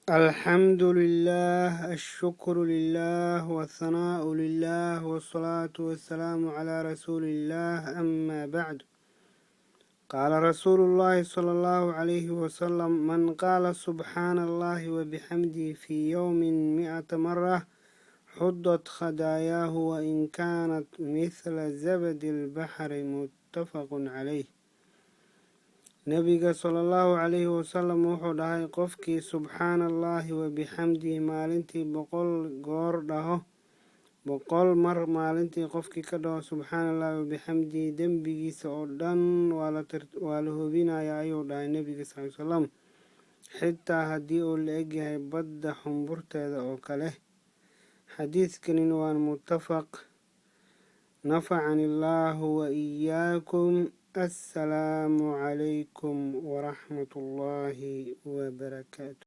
الحمد لله، الشكر لله، والثناء لله، والصلاة والسلام على رسول الله، أما بعد. قال رسول الله صلى الله عليه وسلم: من قال سبحان الله وبحمده في يوم 100 مرة حضت خداياه وإن كانت مثل زبد البحر. متفق عليه. Nabiga sala Allahu calayhi wasalam wuxuu dhahay: qofkii subxaana Allaahi wabixamdihi maalintii 100 goor dhaho, 100 mar maalintii qofkii ka dhaho subxaana Allahi wabixamdihi, dembigiisa oo dhan waa la hubinaya, ayuu dhahay nabiga sal salam, xitaa haddii uu la egyahay badda xumburteeda oo kale. Xadiidkanin waa muttafaq. Nafacani Allaahu wa iyaakum. Assalaamu calaykum waraxmat ullaahi wabarakaatu.